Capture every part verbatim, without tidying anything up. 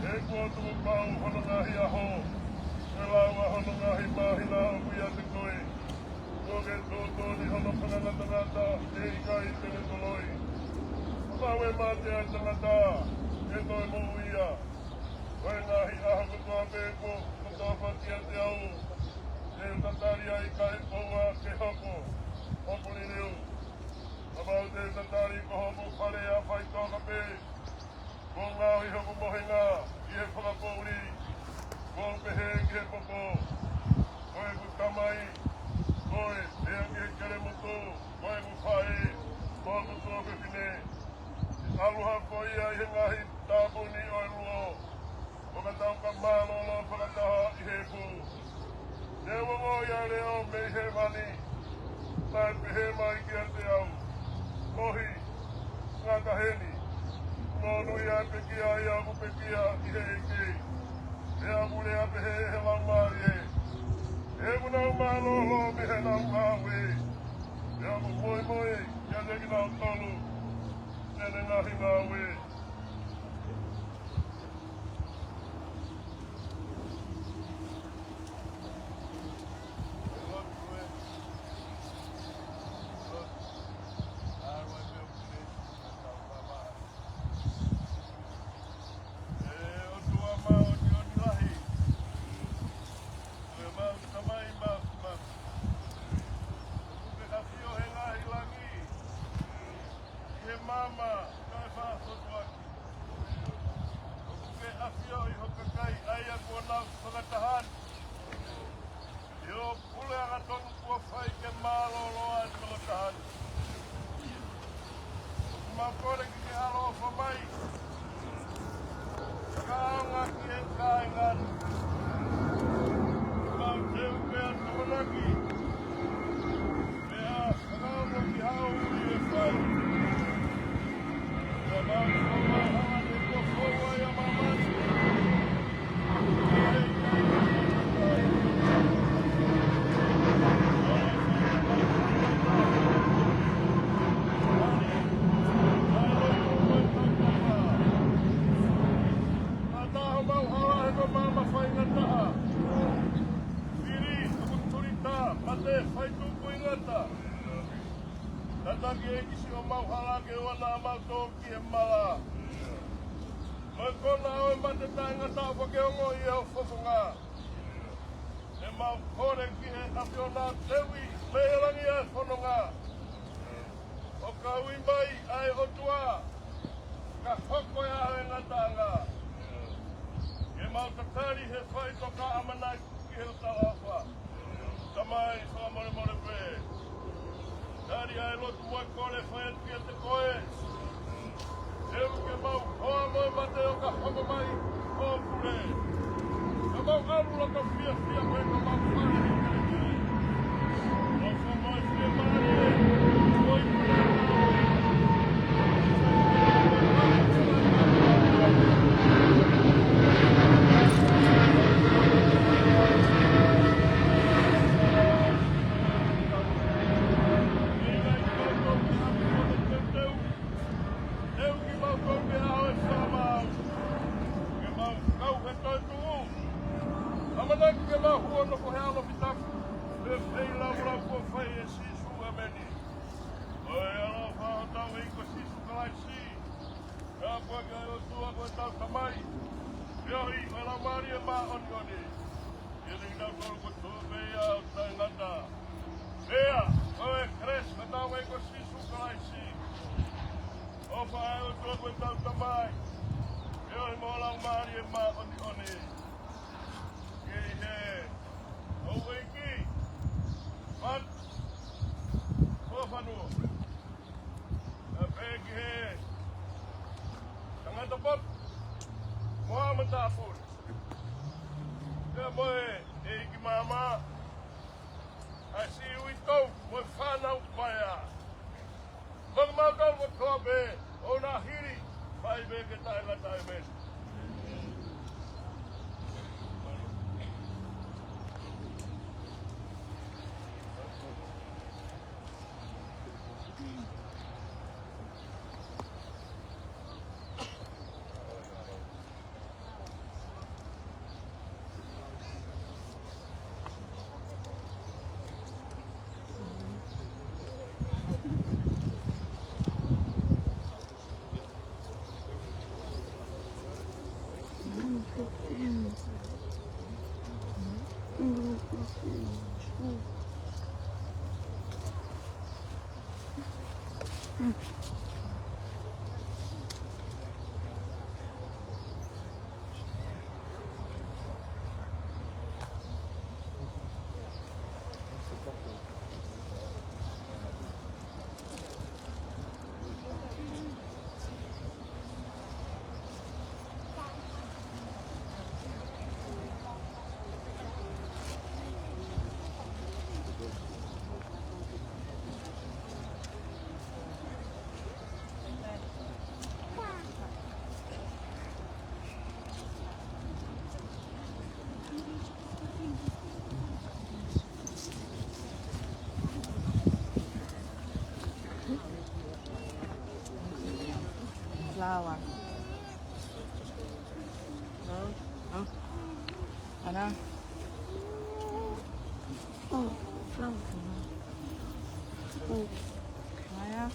He kuo tuʻu pau hono ngaahi ʻaho, ʻe lau ʻa hono ngaahi māhina ʻoku ʻiate koe. Kuo ke tōtōni hono fakangatangata, ʻe ʻikai te ne toloi. Kapau ʻe mate ʻa e tangata, ʻe toe moʻui ia. Ko e ngaahi ʻaho kotoa pē kuo ke tofa kiate au, te u tatali ai kae ʻoua ke hoko hoku liliu. Kapau te u tatali ko hoku fale ʻa faʻitoka pē, kuo ngaohi hoku mohenga ʻi he fakapoʻuli, kuo u pehē ki he popo, ko ʻeku tamai, ko e pea ki he kelemutu, ko ʻeku faʻē, ko hoku tuofefine. ʻAlu hake ia ʻi he ngaahi tāpuni ʻo e luo, ʻo ka tau ka mālōlō fakataha ʻi he efu. Ne u ongoʻi ʻa e leʻo mei hēvani, naʻe pehē mai kiate au, Tohi, ngata heni, monūʻia ʻa e pekia ʻa ia ʻoku pekia ʻi he ʻEiki. Pea u lea pehē ʻe he Laumālie, he ʻoku nau mālōlō mei heʻenau ngāue. Pea u moimoi kiate kinautolu ʻi heʻene ngaahi ngāue. ʻE ʻOtua māʻoniʻoni lahi, ko e mau Tamai māfimafi, ʻoku ke ʻafio he ngaahi langi, ʻi he maama kae fakafotuaki. ʻOku ke ʻafio ʻi ho kakai ʻa ia kuo nau fakataha ni, ʻi ho puleʻanga tonu kuo fai ke mālōlō ʻa e fakataha ni. ʻOku mau kole ke ke ʻaloʻofa mai, fakaʻaongaʻi e kāinga ni. Mau teu pea tokonaki, pea fakaongo ki haʻo ui e fai. Pea mau fakaʻaongaʻi e kuo fou ai ʻa māmani. Taha homau hala he ko e maama faingataʻa. Fili, ʻoku tuli tā, mate, fai tupu ʻi ngata. Tataki ʻEiki siʻomau hala ke ʻoua naʻa mau tō ki he mala. Mo e kona ʻo e mate taʻengata ʻoku ke ongoʻi ʻi ho fofonga. ʻE mau kole ki he ʻAfiona teuʻi mei he langi ʻa e fononga. ʻO ka ui mai ʻa e ʻOtua, ka hoko e ʻaho ʻo e ngataʻanga. Ke mau tatali he faʻitoka ʻamanaki ki he talaʻofa. Tamai fakamolemole pē. Tali ʻa e lotu mo e kole fai atu kiate koe. Teu ke mau hoa mo e mate ʻo ka hoko mai ho pule. Ka mau ʻalu loto fiefia ko e ka mau fale he kelekele. ʻOfa mo e fiemālie, ko e pule. Pea ʻoku ʻi he Laumālie Māʻoniʻoni, ʻiate kinautolu kotoa pē ʻo taʻengata. Pea ko e kelesi ʻa hotau ʻEiki ko Sīsū Kalaisi, ʻofa ʻa e ʻOtua ko hotau Tamai, pea ʻofa mo e Laumālie Māʻoniʻoni, ke ʻi he houʻeiki, fatu, mo e fanua. Pea pehē ki he tangata poto mo haʻa matāpule, pea mo e ʻeiki māmā, ʻa e siʻi uitou mo e fānau paea. Mo kimautolu kotoa pē ʻo na hili, fai pē ke taʻengata. ʻĒmeni. Flower. Huh? Huh? Ana. Oh, flower. Oh. Maya.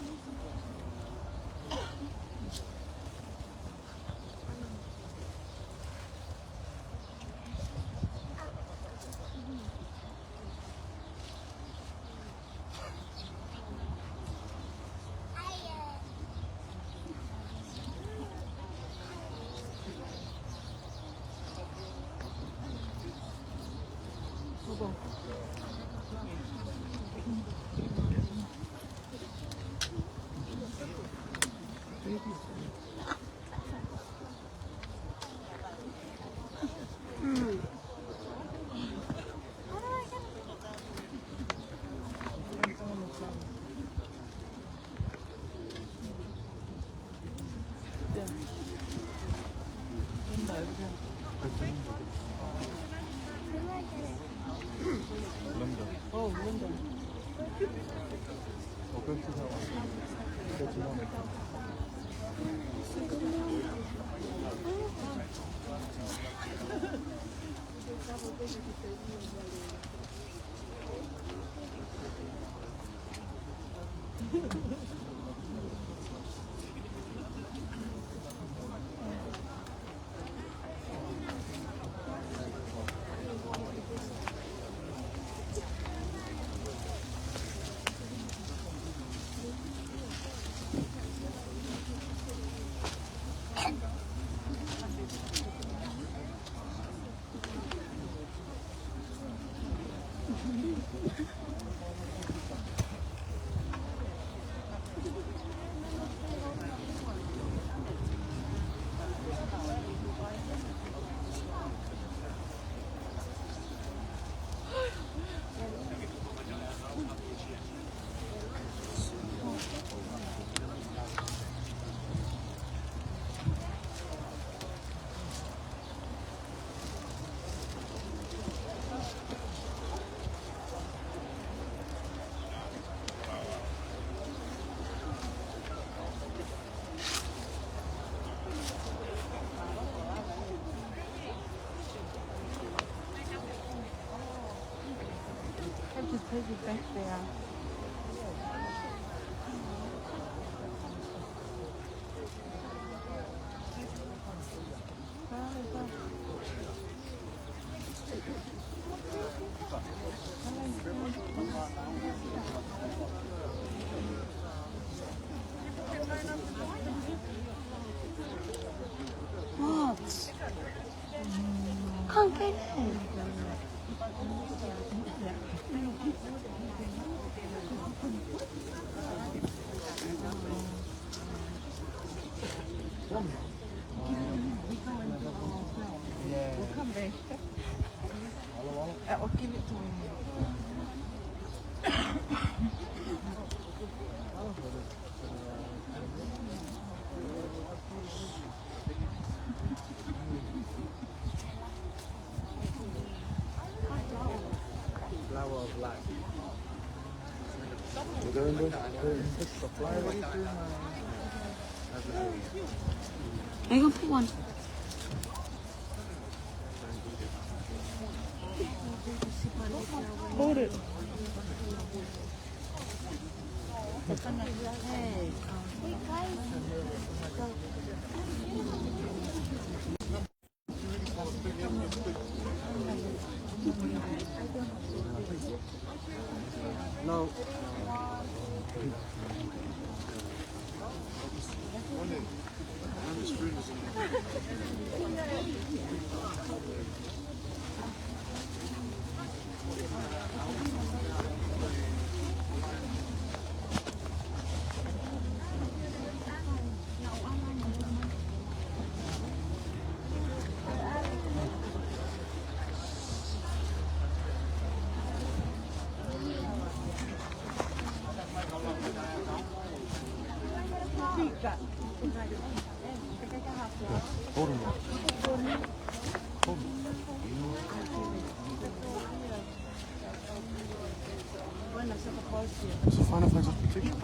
Have to take it back there. Bye, bye. We'll come back. I'll give it to him. Flower of life. Are you gonna put one? Hold it. No. Hold on. Hold on. Is it fine if I just take it?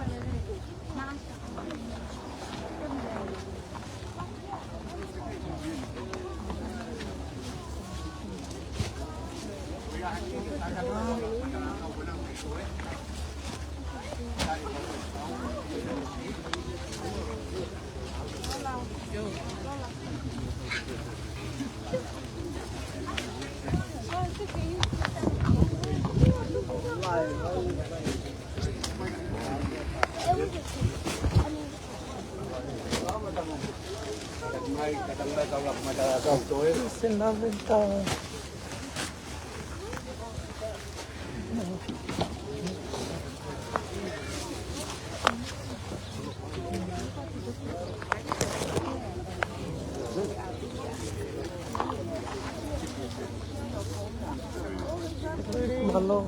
Mālō.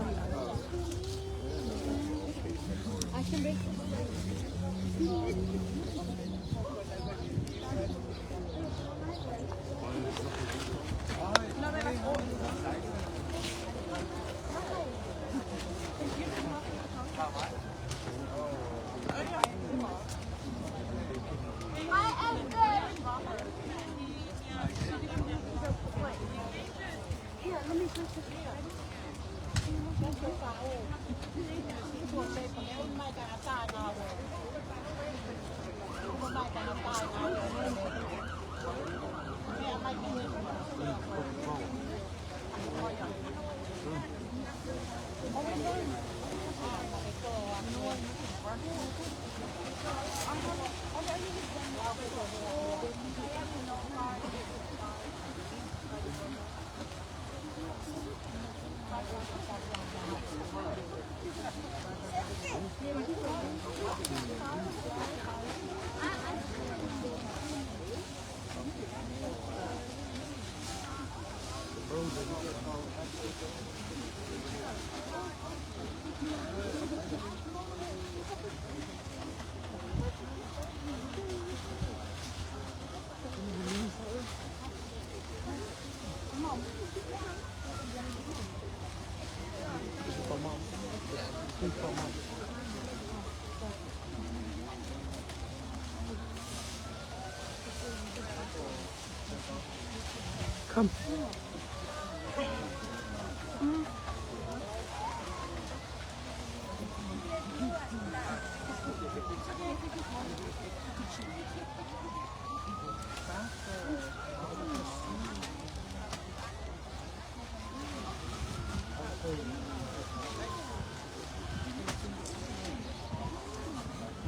Come.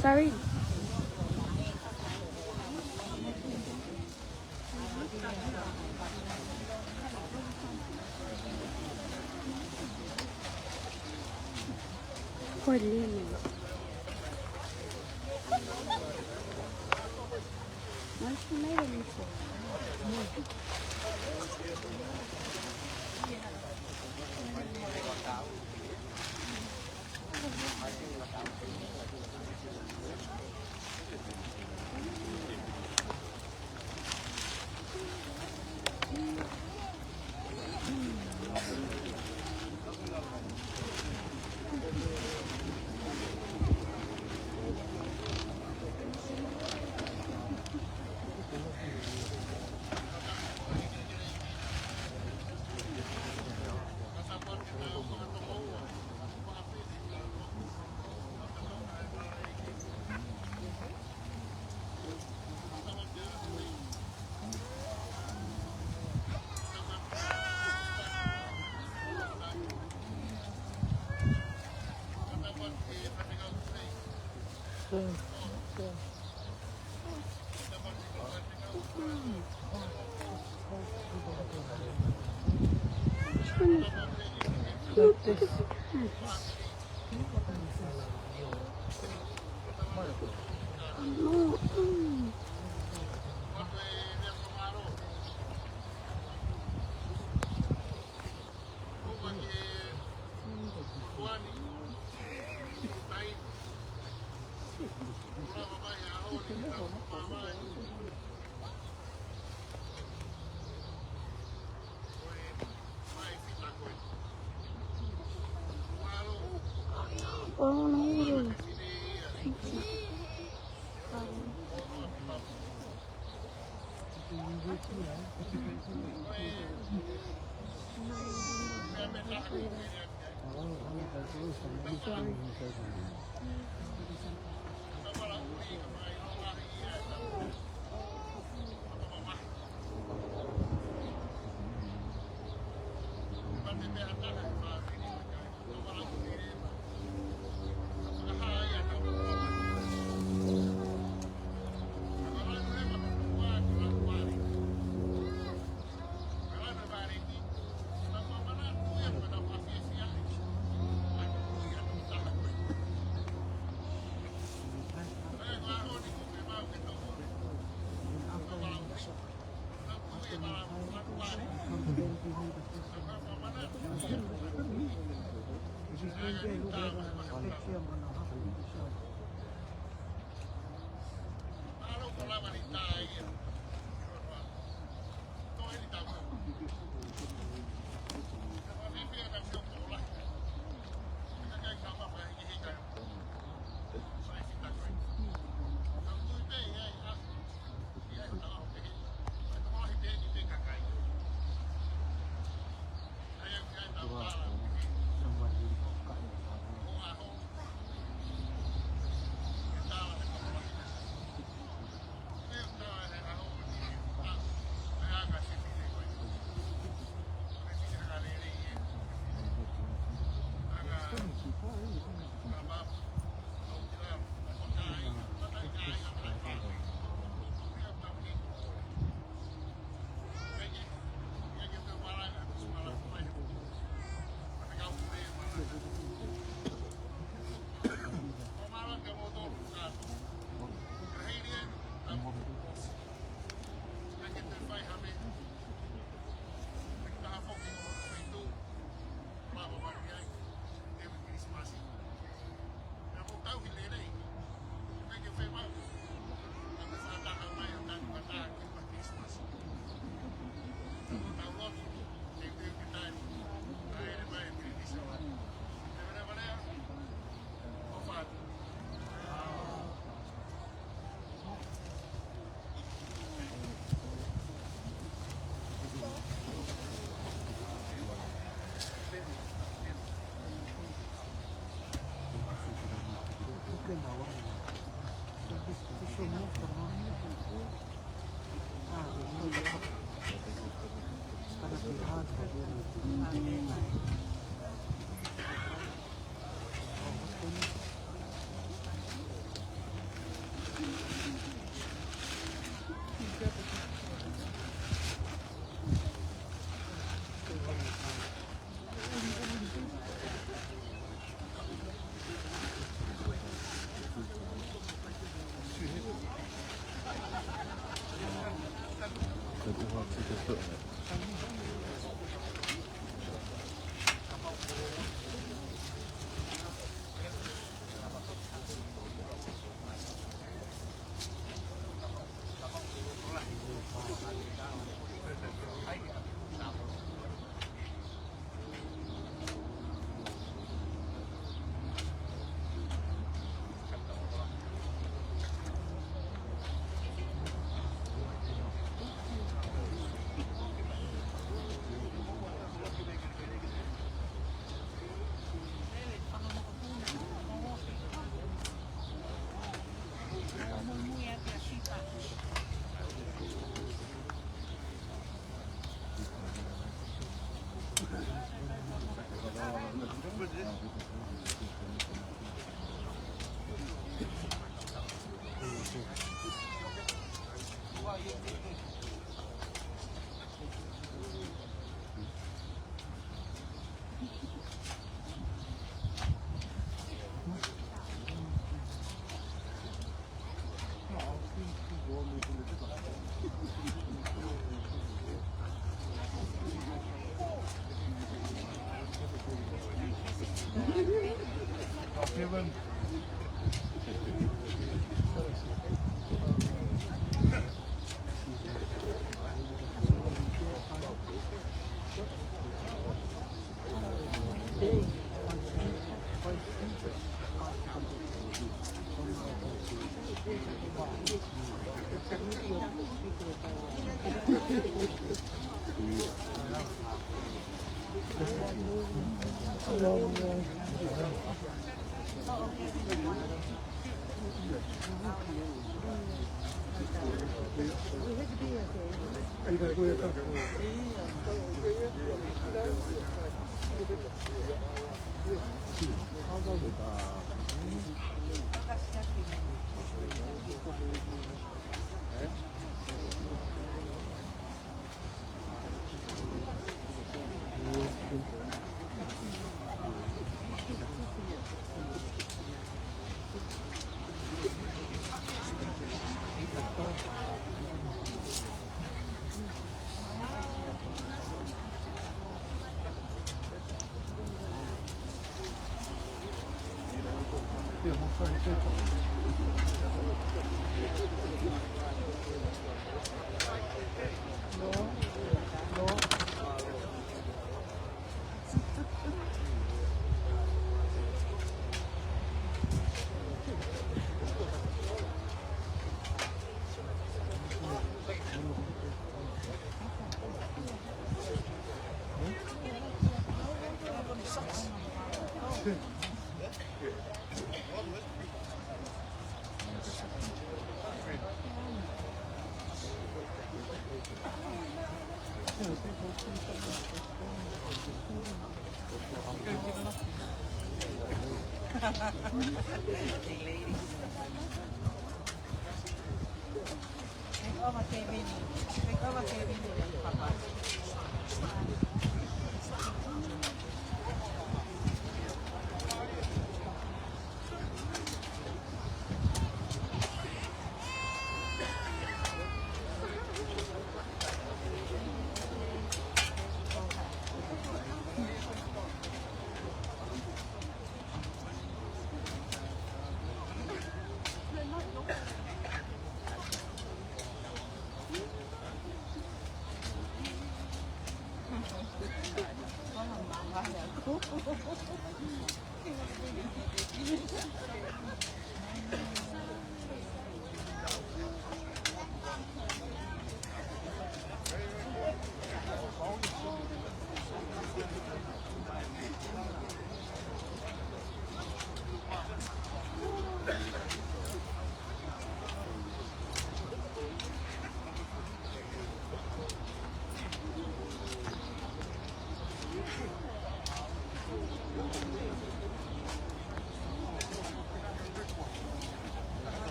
Sorry. Lemon. What's the lemon for? Oh, no. Thank you.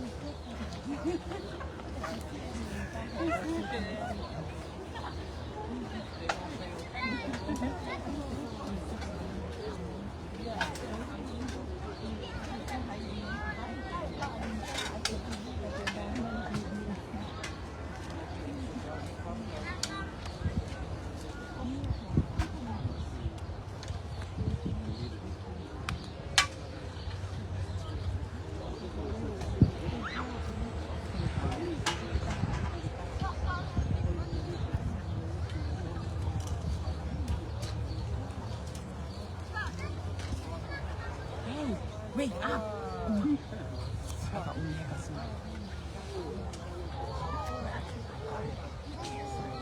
Hey, wake up. Fakaʻuhinga ka sima.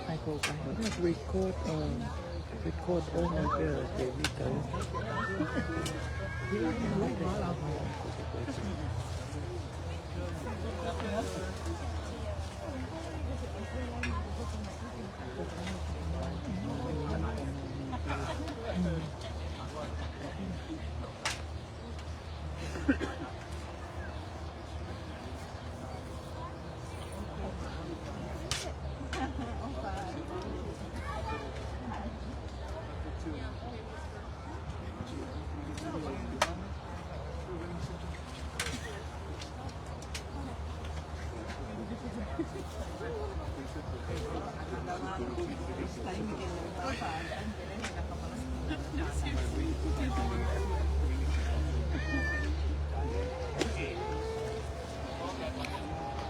Ai, ko ka. Record, um, record all my girls, they read them.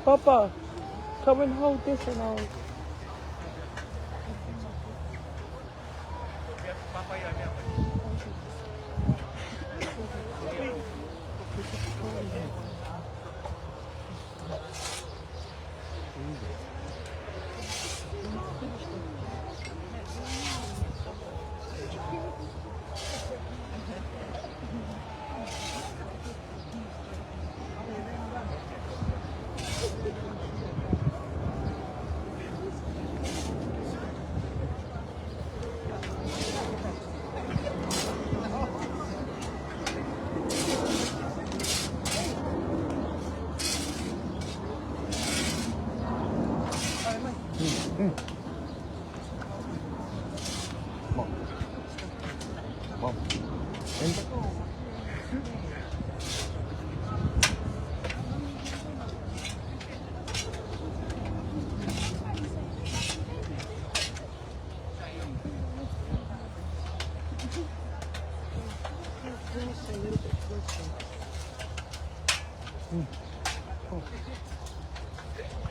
Papa, come and hold this and I'll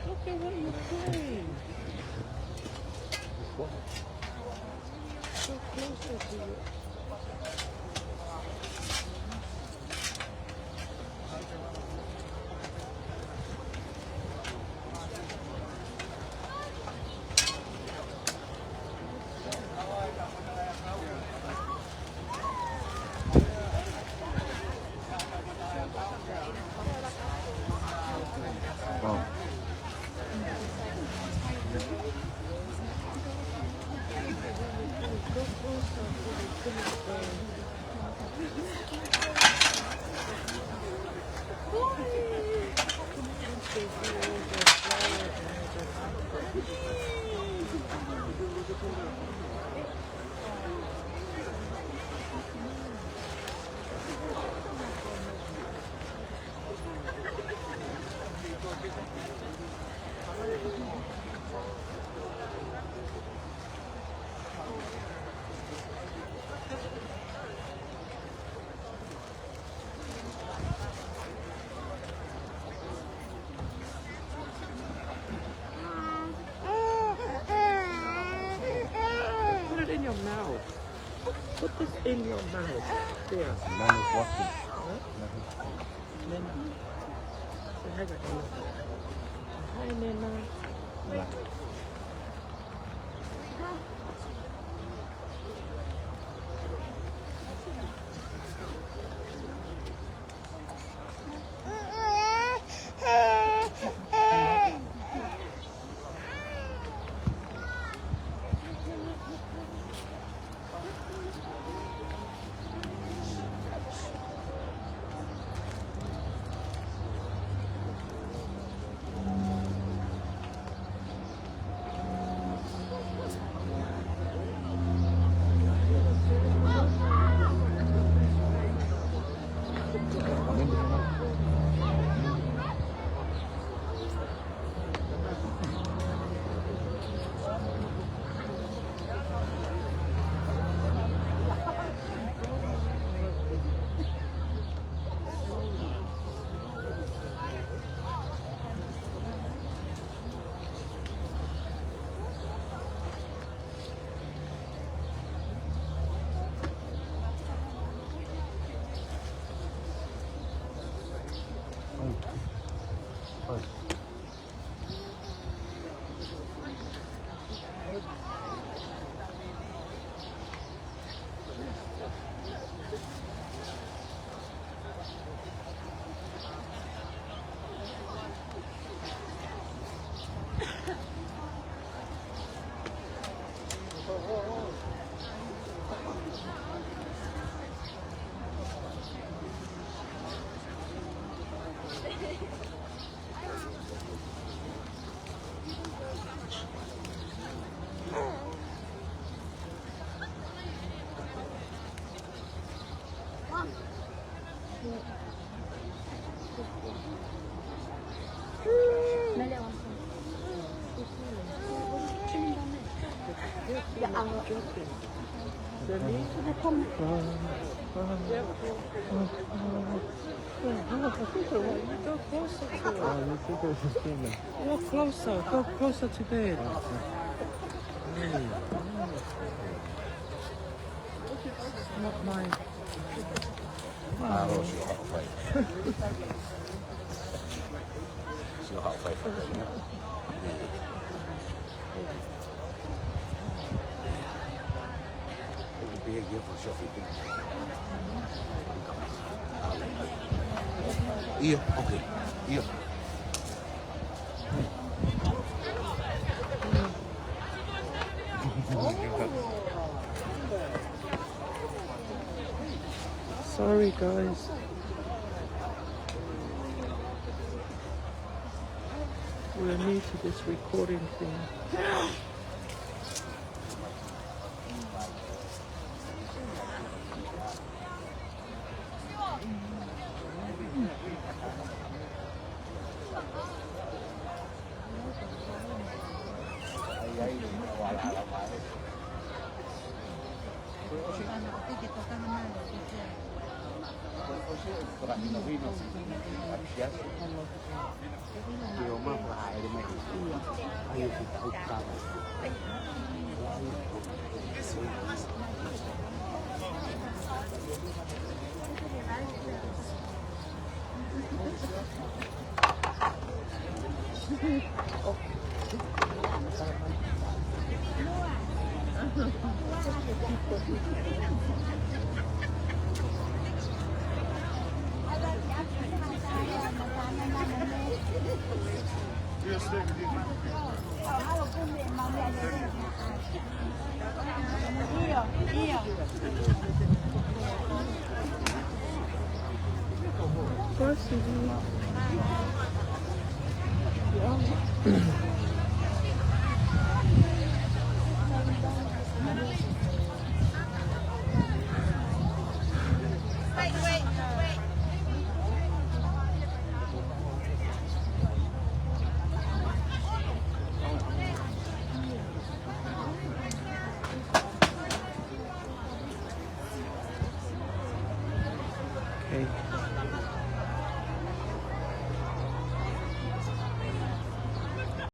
Look at what you're playing. So close to you. Put it in your mouth. Put this in your mouth. There. Nana's watching. Huh? Nana. Nana. Say hi, Nana. Hi, Nana. Nana. Go closer, go closer to bed. Not mine. Mālō, sio haʻo fai. Sio haʻo fai fakaina. Ia, okay. Ia. Sorry, guys. We're new to this recording thing. Okay.